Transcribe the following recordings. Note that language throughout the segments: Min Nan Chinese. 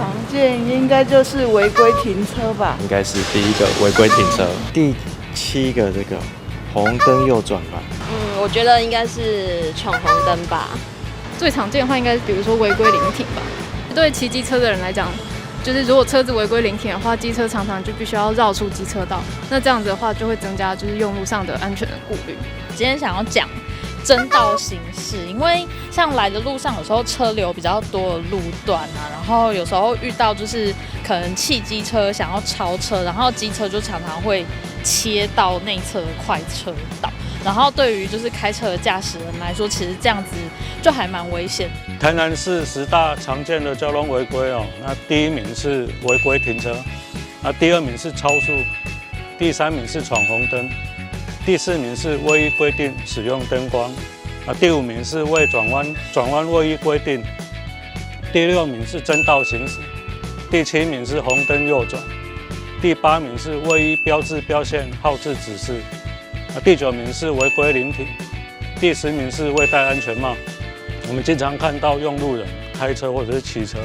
常見應該就是違規停車吧？應該是第一個違規停車。第七個這個紅燈右轉吧。我覺得應該是闖紅燈吧。最常見的話，應該是比如說違規臨停吧。對騎機車的人來講，就是如果車子違規臨停的話，機車常常就必須要繞出機車道，那這樣子的話就會增加就是用路上的安全的顧慮。今天想要講爭道行駛，因為像來的路上有時候車流比較多的路段啊，然後有時候遇到就是可能汽機車想要超車，然後機車就常常會切到內側的快車道，然後對於就是開車的駕駛人來說，其實這樣子就還蠻危險。台南市10大常見的交通違規哦，那第一名是違規停車，那第二名是超速，第三名是闖紅燈，第四名是未依規定使用燈光，啊，第五名是未轉彎，轉彎未依規定，第六名是爭道行駛，第七名是紅燈右轉，第八名是未依標誌標線號誌指示，啊，第九名是違規臨停，第10名是未戴安全帽。我們經常看到用路人開車或者是騎車，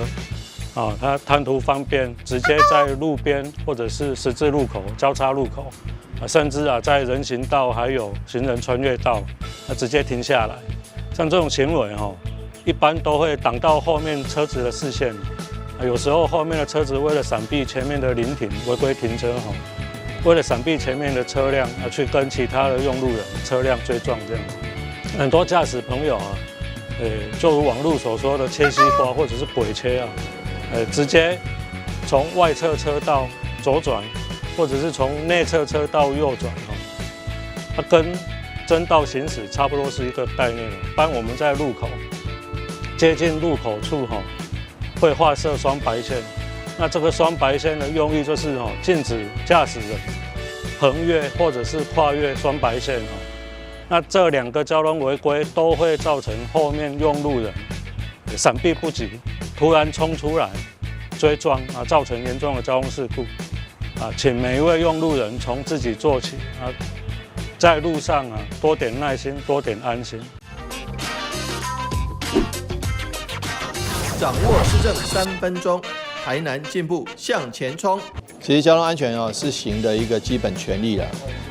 啊，他貪圖方便，直接在路邊或者是十字路口、交叉路口，啊，甚至啊在人行道還有行人穿越道，啊，直接停下來。像這種行為哦，一般都會擋到後面車子的視線。啊，有時候後面的車子為了閃避前面的臨停違規停車，哈，為了閃避前面的車輛啊，去跟其他的用路人車輛追撞這樣。很多駕駛朋友啊，就如網路所說的切西瓜或者是鬼切啊，直接從外側車道左轉，或者是從內側車道右轉哦，它跟爭道行駛差不多是一個概念。當我們在路口接近路口處哈，會畫設雙白線，那這個雙白線的用意就是哦，禁止駕駛人橫越或者是跨越雙白線哦。那這兩個交通違規都會造成後面用路人閃避不及，突然衝出來追撞啊，造成嚴重的交通事故啊！請每一位用路人從自己做起啊，在路上啊多點耐心，多點安心。掌握市政3分鐘，台南進步向前衝。其實交通安全哦是行的一個基本權利啦。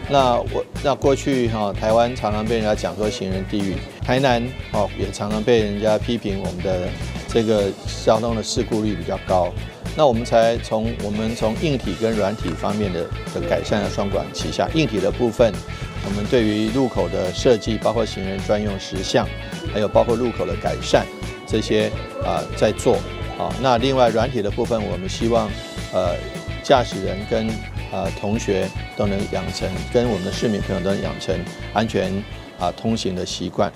那過去哈，台灣常常被人家講說行人地獄，台南哦也常常被人家批評我們的這個交通的事故率比較高。那我們才從我們從硬體跟軟體方面的改善的雙管齊下。硬體的部分，我們對於路口的設計，包括行人專用石像，還有包括路口的改善這些啊在做啊。那另外軟體的部分，我們希望駕駛人跟同學都能養成，跟我們的市民朋友都能養成安全通行的習慣。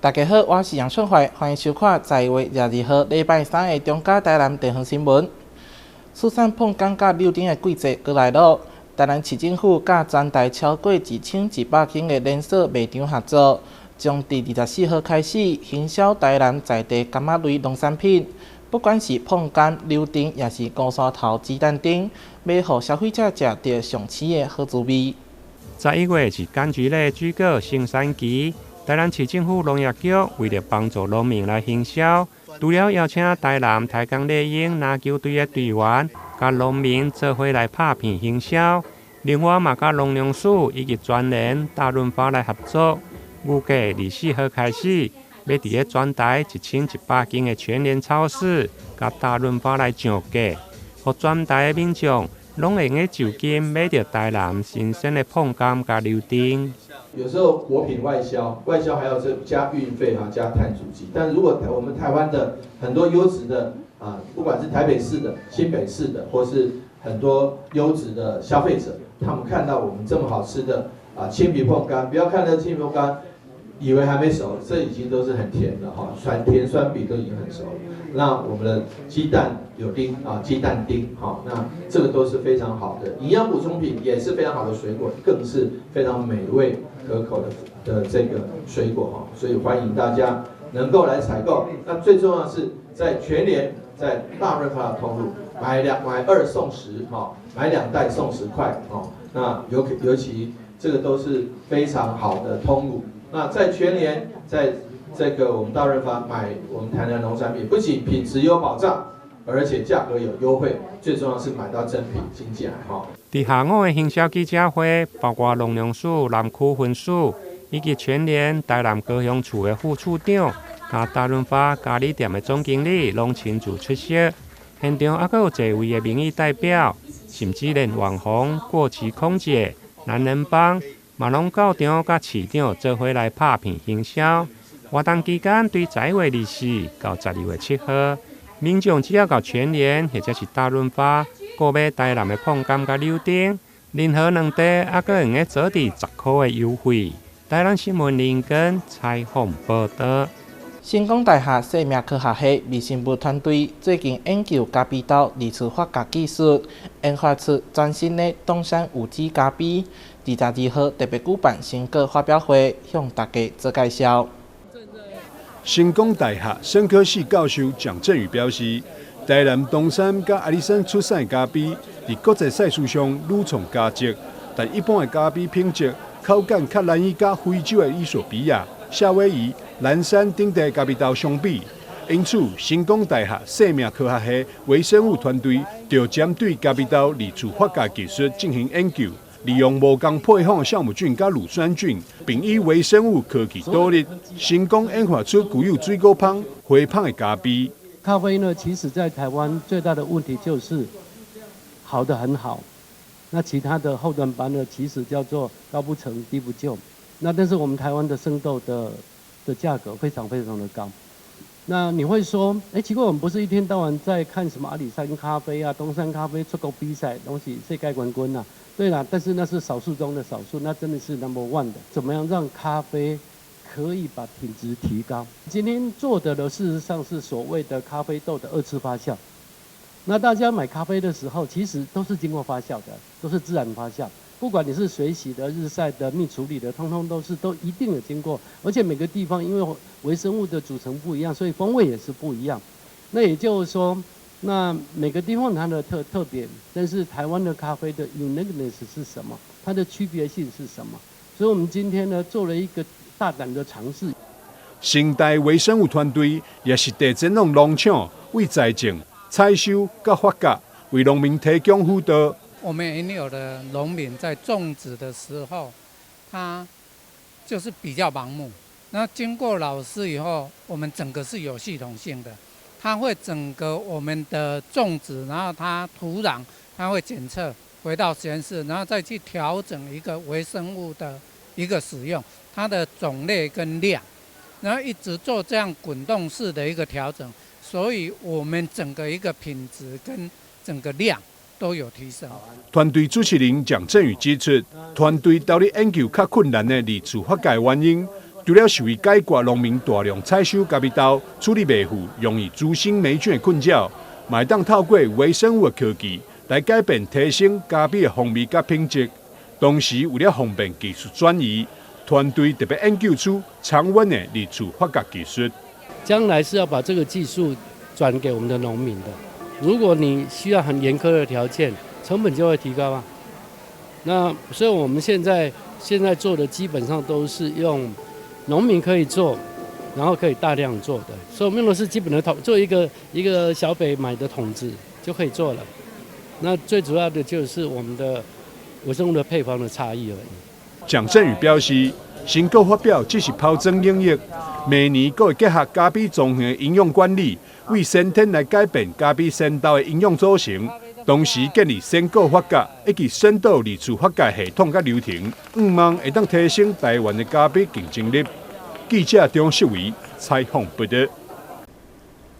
大家好，我是楊春懷，歡迎收看12月22號禮拜三的中嘉台南地方新聞。出產椪柑佮柳丁的季節閣來囉，台南市政府佮全台超過1100間的連鎖賣場合作，將佇24號開始行銷台南在地柑仔類農產品，不管是椪柑、柳丁，抑是高山頭雞蛋丁，欲予消費者食著上鮮的好滋味。11月是柑橘類水果生產期。台南市政府農業局為了幫助農民來行銷，除了邀請台南台江麗英籃球隊的隊員，佮農民做伙來拍片行銷，另外嘛佮農糧署以及全聯、大潤發來合作，預計24號開始，欲佇咧全台1100間的全聯超市，佮大潤發來上架，予全台的民眾攏會用得就近買著台南新鮮的椪柑佮柳丁。有時候果品外銷，外銷還要加運費哈，加碳足跡。但如果我們台灣的很多優質的啊，不管是台北市的、新北市的，或是很多優質的消費者，他們看到我們這麼好吃的啊青皮椪柑，不要看這青皮椪柑，以為還沒熟，這已經都是很甜的哈，酸甜酸比都已經很熟了。那我們的雞蛋柳丁啊，雞蛋丁，好，那這個都是非常好的營養補充品，也是非常好的水果，更是非常美味可口的這個水果哈，所以歡迎大家能夠來採購。那最重要的是在全聯，在大潤發的通路買二送十哈，買2袋送10塊哦。那尤其這個都是非常好的通路。那在全聯，在這個我們大潤發買我們台南農產品，不僅品質有保障，而且價格有優惠，最重要是買到真品真正哈。佇下午的行銷記者會，包括農糧署南區分署以及全聯台南高雄處的副處長，佮大潤發嘉里店的總經理攏親自出席，現場猶閣有濟位的民意代表，甚至連網紅過期空姐、男人幫嘛攏到場佮市長做伙來拍片行銷。活動期間對11月24到12月7號，民眾只要到全聯或者是大潤發購買台南的椪柑佮柳丁，仁和兩地猶閣會用折抵10塊的優惠。台南新聞林根採訪報道。成功大學生命科學系微生物團隊最近研究咖啡豆二次發酵技術，研發出全新的東山有機咖啡。22號特別舉辦成果發表會，向大家做介紹。成功大學生科系教授蔣振宇表示，台南東山佮阿里山出產的咖啡，佇國際賽事上屢創佳績，但一般的咖啡品質口感較難以佮非洲的衣索比亞、夏威夷、藍山等地咖啡豆相比。因此，成功大學生命科學系微生物團隊就針對咖啡豆二次發酵技術進行研究，利用無仝配方的酵母菌佮乳酸菌，並以微生物科技導入，成功研發出具有水果香、花香的咖啡。咖啡呢，其實在台灣最大的問題就是好的很好，那其他的後段班呢，其實叫做高不成低不就。那但是我們台灣的生豆的價格非常非常的高。那你會說，哎，奇怪，我們不是一天到晚在看什麼阿里山咖啡啊、東山咖啡出國比賽，攏是世界冠軍啊？對啦，但是那是少數中的少數，那真的是 number one 的。怎麼樣讓咖啡可以把品質提高？今天做的呢，事實上是所謂的咖啡豆的二次發酵。那大家買咖啡的時候，其實都是經過發酵的，都是自然發酵。不管你是水洗的、日曬的、蜜處理的，通通都是都一定有經過。而且每個地方因為微生物的組成不一樣，所以風味也是不一樣。那也就是說，那每個地方它的特別，但是台灣的咖啡的 uniqueness 是什麼？它的區別性是什麼？所以我們今天呢做了一個大膽的嘗試。成大微生物團隊也實地前往農場，為栽種、採收佮發酵，為農民提供輔導。我們也有的農民在種植的時候，他就是比較盲目。那經過老師以後，我們整個是有系統性的，他會整個我們的種植，然後它土壤，他會檢測，回到實驗室，然後再去調整一個微生物的一個使用，它的種類跟量，然後一直做這樣滾動式的一個調整，所以我們整個一個品質跟整個量都有提升。團隊主持人蔣振宇指出，團隊投入研究較困難的二次發酵原因，除了是為解決農民大量採收咖啡豆處理袂赴，容易滋生黴菌的困擾，嘛會當透過微生物的科技來改變、提升咖啡的風味佮品質。同時，為了方便技術轉移，團隊特別研究出常溫的二次發酵技術。將來是要把這個技術轉給我們的農民的。如果你需要很嚴苛的條件，成本就會提高啊。那所以我們現在做的基本上都是用農民可以做，然後可以大量做的。所以我們用的是基本的桶，做一個一個小北買的桶子就可以做了。那最主要的就是我們的微生物的配方的差異而已。蔣振宇表示，成果發表只是拋磚引玉，明年閣會結合咖啡莊園營養管理，為先天來改變咖啡生豆的營養組成，同時建立鮮果發酵以及生豆二次發酵系統佮流程，向望會當提升台灣的咖啡競爭力。記者張世維採訪報道。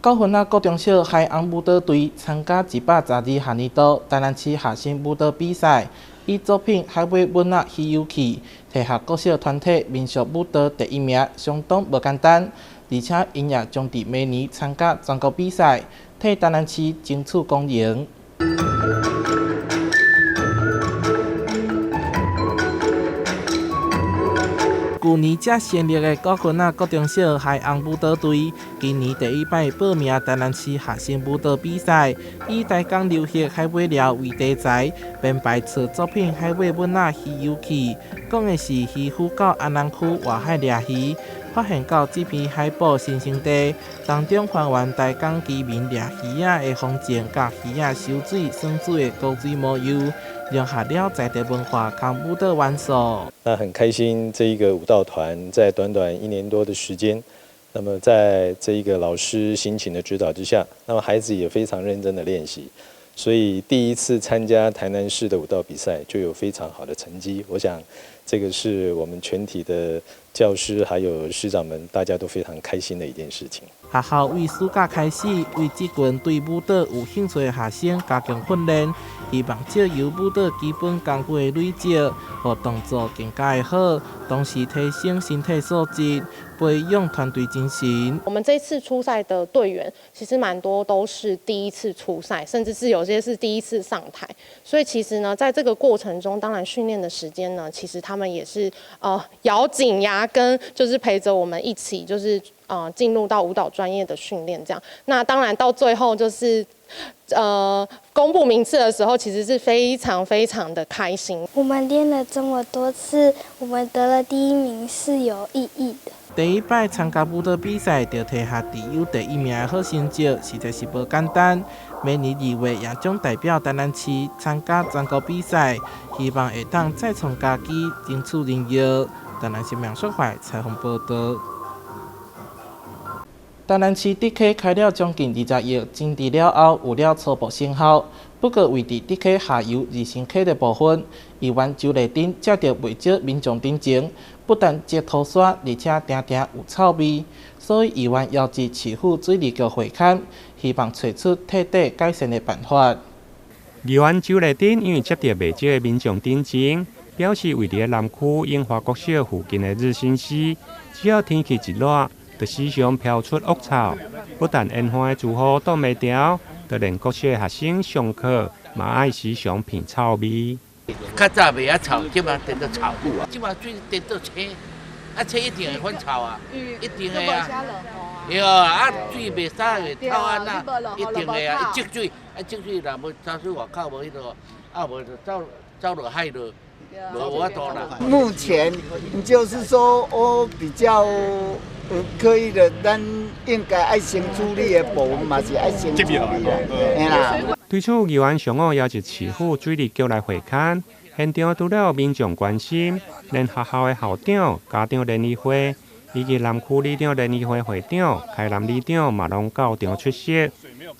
九份仔國中小海翁舞蹈隊參加112學年度台南市學生舞蹈比賽，以作品《海尾蚊仔彼有趣》提予國小團體民俗舞蹈第一名，相當無簡單。而且𪜶也將佇明年參加全國比賽，替台南市爭取光榮。舊年才成立的九份仔國中小海翁舞蹈隊，今年第一擺報名台南市學生舞蹈比賽，以台江流域海尾寮為題材，編排出作品《海尾蚊仔彼有趣》，講的是漁夫到安南區外海掠魚，發現到這片海埔新生地當中，還原台江居民掠魚仔的風情，佮魚仔收水、耍水的古水模樣。融合了在地文化佮舞蹈元素。那很開心，這一個舞蹈團在短短一年多的時間，那麼在這一個老師辛勤的指導之下，那麼孩子也非常認真的練習，所以第一次參加台南市的舞蹈比賽就有非常好的成績。我想，這個是我們全體的教師還有師長們大家都非常開心的一件事情。學校為暑假開始，為這群對舞蹈有興趣的學生加強訓練，希望藉由舞蹈基本功夫的累積，予動作更加的好，同時提升身體素質，培養團隊精神。我們這次出賽的隊員其實蠻多都是第一次出賽，甚至是有些是第一次上台，所以其實呢，在這個過程中，當然訓練的時間呢，其實他們也是咬緊牙根，就是陪着我們一起，就是進入到舞蹈專業的訓練，這樣。那當然到最後就是，公布名次的時候，其實是非常非常的開心。我們練了這麼多次，我們得了第一名是有意義的。第一擺參加舞蹈比賽就提予資優第一名的好成績，實在是無簡單。明年2月也將代表台南市參加全國比賽，希望會當再創佳績，爭取榮耀。台南市楊淑懷採訪報導。台南市竹溪開了將近20億，整治了後有了初步成效。不過，位佇竹溪下游日新溪的部分，議員周麗珍接著袂少民眾陳情，不但積塗沙，而且定定有臭味，所以議員邀集市府水利局會勘，希望揣出徹底改善的辦法。議員周麗珍因為接著袂少的民眾陳情，表示位佇咧南區永華國小附近的日新溪，只要天氣一熱，就時常飄出惡臭，不但沿岸的住戶擋袂牢，就連國小的學生上課嘛愛時常鼻臭味。較早袂遐臭，這馬顛倒臭，這馬水顛倒青，啊青一定會反臭啊，一定會啊。對啊，水袂使會臭啊，那一定會啊，積水啊積水，若無走水外口無彼落，啊無就走走落海落，無法度啦。目前就是說我比較刻意的，咱應該愛先處理的部分嘛是愛先處理啦，嘿啦。對此，議員上午邀集市府水利局來會勘，現場除了民眾關心，連學校的校長、家長聯誼會以及南區里長聯誼會會長、開南里長嘛攏到場出席。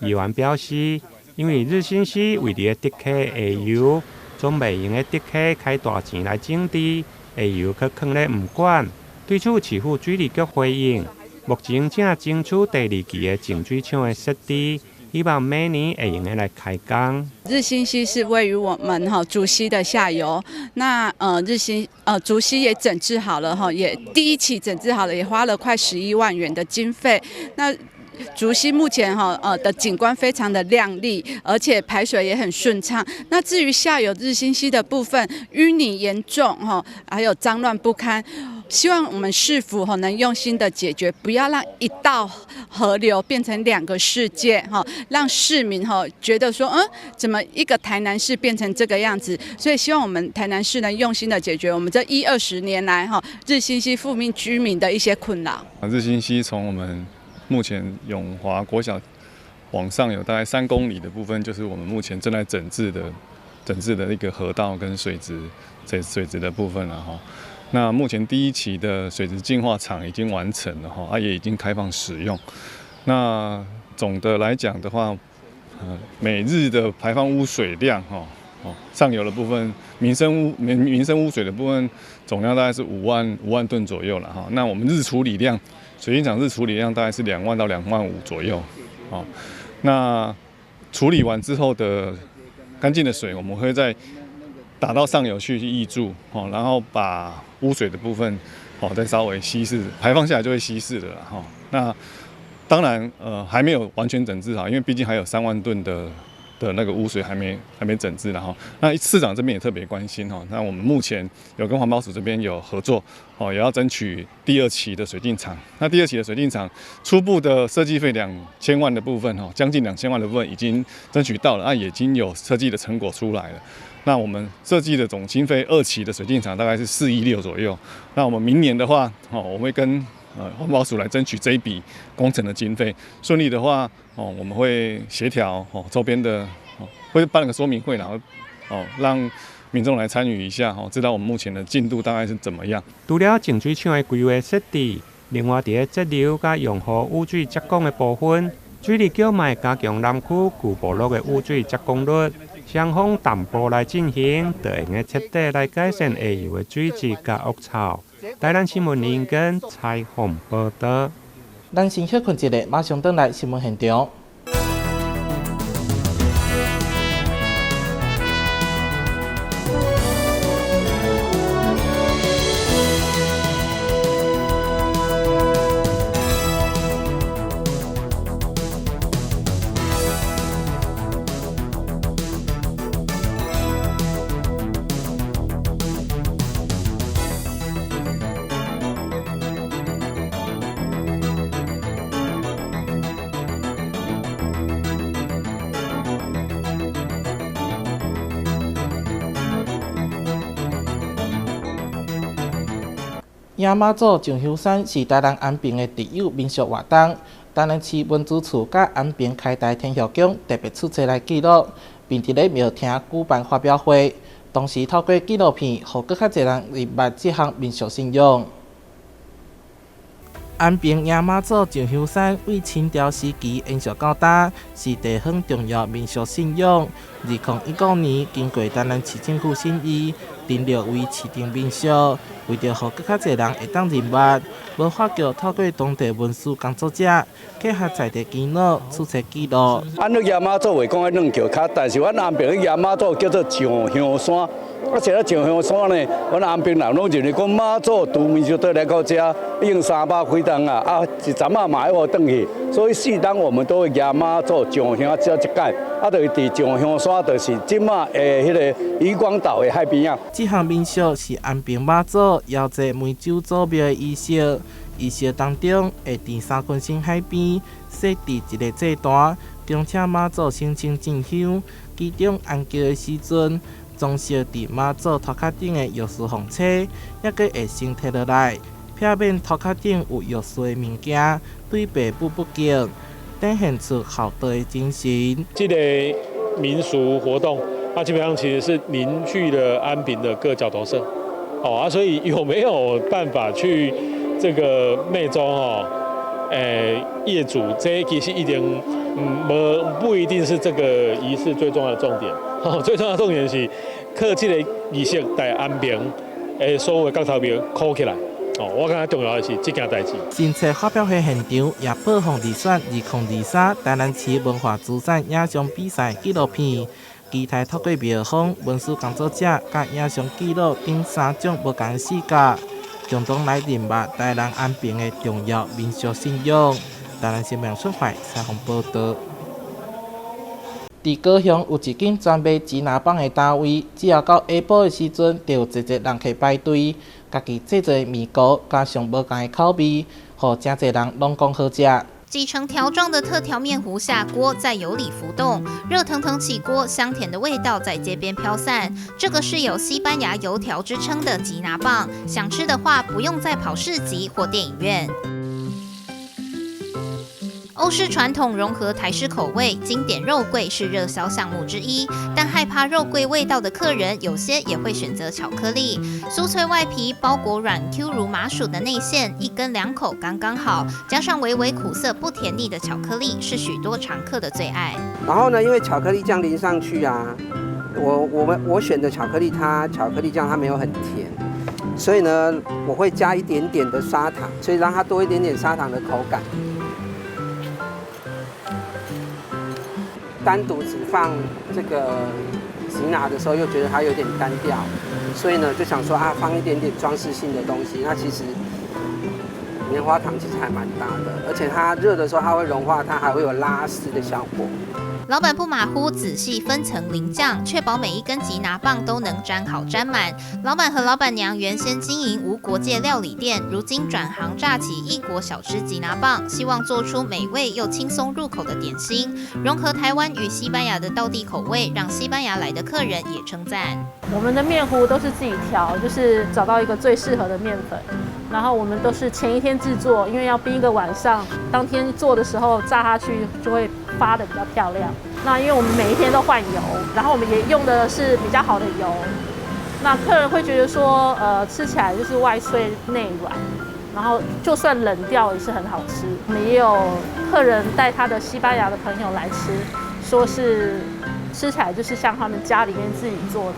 議員表示，因為日新溪位佇咧竹溪下游，總袂用得竹溪開大錢來整治，下游閣囥咧毋管。對此，市府水利局回應，目前正爭取第二期的淨水廠的設置，希望明年會用得來開工。日新溪是位於我們哈竹溪的下游，那日新竹溪也整治好了哈，也第一期整治好了，也花了快11萬元的經費。那竹溪目前哈的景觀非常的亮麗，而且排水也很順暢。那至於下游日新溪的部分，淤泥嚴重哈，還有髒亂不堪。希望我們市府哈能用心的解決，不要讓一道河流變成兩個世界哈，讓市民哈覺得說，怎麼一個台南市變成這個樣子？所以希望我們台南市能用心的解決我們這一二十年來哈日新溪附近居民的一些困擾。日新溪從我們目前永華國小往上有大概3公里的部分，就是我們目前正在整治的一個河道跟水質的部分了哈。那目前第一期的水質淨化廠已經完成了哈，也已經開放使用。那總的來講的話，每日的排放污水量哈，上游的部分民生污水的部分總量大概是5萬噸左右了哈。那我們日處理量，水淨廠日處理量大概是2萬到2萬5左右。哦。那处理完之后的干净的水，我们会再打到上游去挹注，哦，然后把污水的部分，哦，再稍微稀释，排放下来就会稀释的了，哈。那当然，还没有完全整治好，因为毕竟还有3万吨的那个污水还没整治，然后那市长这边也特别关心哈。那我们目前有跟环保署这边有合作，哦，也要争取第二期的水净厂。那第二期的水净厂初步的设计费两千万的部分，哈，将近两千万的部分已经争取到了，那已经有设计的成果出来了。那我们设计的总经费二期的水净厂大概是4.6亿左右。那我们明年的话，哦，我会跟环保署来争取这一笔工程的经费，顺利的话，哦，我们会协调哦周边的，哦，会办个说明会，然后哦让民众来参与一下，哦，知道我们目前的进度大概是怎么样。除了净水厂的规划设置，另外伫咧截流佮用户污水接管的部分，水利局嘛会加强南区旧部落的污水接管率，双方同步来进行，就会用彻底来改善下游的水质佮恶臭。台南新闻林根采访报道。咱先歇睏一下，马上转来新闻现场。迎妈祖上香山是台南安平的特有民俗活动。台南市文资处佮安平开台天后宫特别出册来记录，并伫咧庙厅举办发表会，同时透过纪录片，予阁较济人认捌这项民俗信仰。安平迎妈祖上香山为清朝时期延续到今，是地方重要民俗信仰。2015年，经过台南市政府审议，登录为市定民俗。为著予阁较济人会当认捌，文化局透过当地文史工作者，结合在地耆老出册记录。按你迎妈祖话讲爱软桥跤，但是阮安平的迎妈祖叫做上香山。啊，这个上香山呢，阮安平人拢认为讲妈祖拄面就倒来到遮，已经300几冬啊，啊，一阵仔嘛爱回转去，所以四冬我们都会迎妈祖上香这一届，啊，就是伫上香山，就是这马的彼个渔光岛的海边仔。这项民俗是安平妈祖摇祭湄洲祖庙的仪式，仪式当中会伫三军星海边设置一个祭坛，恭请妈祖神圣进香，其中安轿的时阵，装饰伫妈祖头壳顶的药师风车，犹阁会先提落来，避免头壳顶有药师的物件对爸母不敬，展现出孝道的精神。这个民俗活动，它基本上其实是凝聚了安平的各角头社，哦啊，所以有没有办法去这个湄洲哦，业主这其实一点，无不一定是这个仪式最重要的重点。最重要的重点是，靠这个仪式来安平，所有的角头庙箍起来。哦，我感觉重要的是这件代志。新册发表会现场也播放入选2023台南市文化资产影像比赛纪录片，期待透过庙方、文史工作者佮影像记录等三种无仝视角，共同来认捌台南安平的重要民俗信仰。台南新闻春怀采访报道。伫高雄有一间专卖吉拿棒的单位，只要到下晡的时阵，就有济济人客排队，家己制作面糊，加上无仝的口味，予诚济人拢讲好食。挤成条状的特调面糊下锅，在油里浮动，热腾腾起锅，香甜的味道在街边飘散。这个是有西班牙油条之称的吉拿棒，想吃的话不用再跑市集或电影院。欧式传统融合台式口味，经典肉桂是热销项目之一。但害怕肉桂味道的客人，有些也会选择巧克力。酥脆外皮包裹软 Q 如麻薯的内馅，一根两口刚刚好，加上微微苦涩不甜腻的巧克力，是许多常客的最爱。然后呢，因为巧克力酱淋上去啊，我选的巧克力，它巧克力酱它没有很甜，所以呢，我会加一点点的砂糖，所以让它多一点点砂糖的口感。單獨只放這個吉拿的時候，又覺得它有點單調，所以呢就想說啊，放一點點裝飾性的東西。那其實棉花糖其實還蠻搭的，而且它熱的時候它會融化，它還會有拉絲的效果。老闆不馬虎，仔細分層淋醬，確保每一根吉拿棒都能沾好沾滿。老闆和老闆娘原先經營無國界料理店，如今轉行炸起異國小吃吉拿棒，希望做出美味又輕鬆入口的點心，融合台灣與西班牙的道地口味，讓西班牙來的客人也稱讚。我們的麵糊都是自己調，就是找到一個最適合的麵粉，然後我們都是前一天製作，因為要冰一個晚上，當天做的時候炸下去就會發得比較漂亮。那因為我們每一天都換油，然後我們也用的是比較好的油，那客人會覺得說，吃起來就是外脆內軟，然後就算冷掉也是很好吃。我們也有客人帶他的西班牙的朋友來吃，說是吃起來就是像他們家裡面自己做的。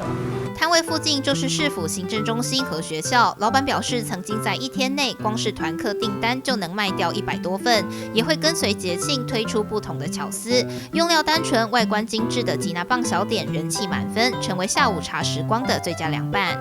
攤位附近就是市府行政中心和學校。老闆表示，曾經在一天內，光是團客訂單就能賣掉100多份，也會跟隨節慶推出不同的巧思，用料單純、外觀精緻的吉拿棒小點人氣滿分，成為下午茶時光的最佳良伴。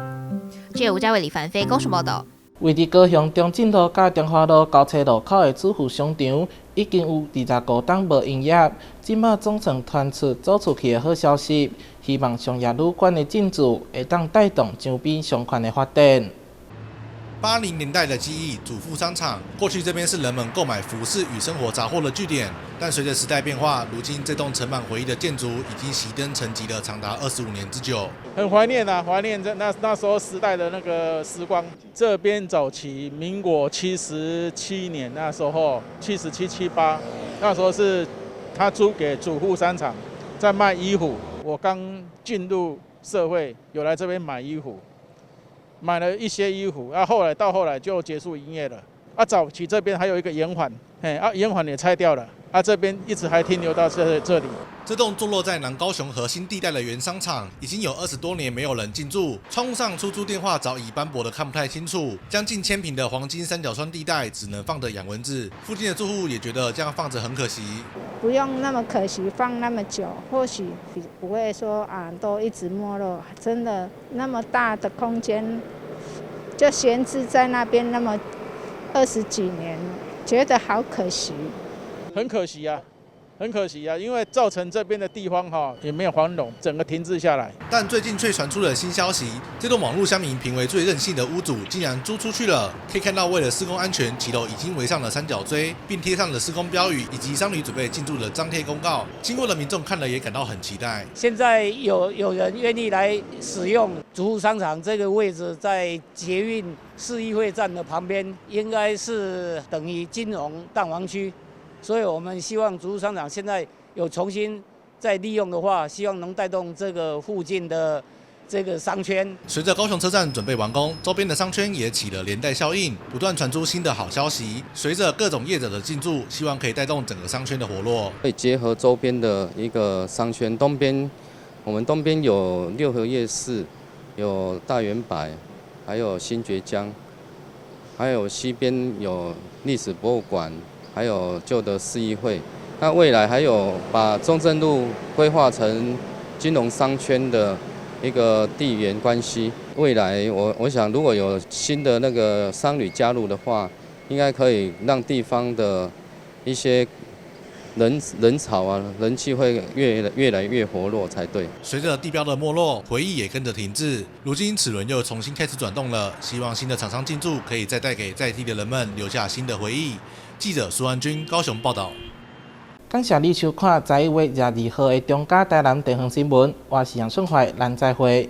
記者吳家偉、李凡飛高雄報道。位佇高雄中正路佮中華路交叉路口的主婦商場，已經有25冬無營業。這馬總算傳出租出去的好消息，希望商業旅館的進駐會當帶動周邊商圈的發展。 80年代的記憶，主婦商場，過去這邊是人們購買服飾與生活雜貨的據點。但隨着時代變化，如今這棟盛滿回憶的建築已經熄燈沉寂了長達25年之久。很懷念啊，懷念這那時候時代的那個時光。這邊早期民國77年那時候，77、78，那時候是他租給主婦商場，在賣衣服。我剛進入社會，有來這邊買衣服。買了一些衣服，啊，後來到後來就結束營業了。啊，早期這邊還有一個圓環，嘿，啊，圓環也拆掉了，啊，這邊一直還停留到這裡。這棟坐落在南高雄核心地帶的原商場，已經有20多年沒有人進駐，窗戶上出租電話早已斑駁的看不太清楚。將近1000坪的黃金三角窗地帶，只能放着養蚊子。附近的住戶也覺得這樣放着很可惜。不用那麼可惜，放那麼久，或許不會說啊，都一直沒落。真的那麼大的空間，就閒置在那邊那麼20幾年，覺得好可惜。很可惜啊。很可惜啊，因為造成這邊的地方哈也沒有繁榮，整個停滯下來。但最近卻傳出了新消息，這棟網路鄉民評為最任性的屋主竟然租出去了。可以看到，為了施工安全，騎樓已經圍上了三角錐，並貼上了施工標語以及商旅準備進駐的張貼公告。經過的民眾看了也感到很期待。現在有人願意來使用主婦商場這個位置，在捷運市議會站的旁邊，應該是等於金融蛋黃區。所以我們希望主婦商場現在有重新再利用的話，希望能帶動這個附近的這個商圈。隨着高雄車站準備完工，周邊的商圈也起了連帶效應，不斷傳出新的好消息。隨着各種業者的進駐，希望可以帶動整個商圈的活絡。會結合周邊的一個商圈，東邊我們東邊有六合夜市，有大遠百，還有新崛江，還有西邊有歷史博物館。還有舊的市議會，那未來還有把中正路規劃成金融商圈的一個地緣關係。未來我想，如果有新的那個商旅加入的話，應該可以讓地方的一些人潮啊，人氣會越來越活絡才對。隨着地標的沒落，回憶也跟着停滯。如今齒輪又重新開始轉動了，希望新的廠商進駐，可以再帶給在地的人們留下新的回憶。記者蘇安軍高雄報道。感謝你收看十一月22號的中嘉台南地方新聞，我是楊順懷，咱再會。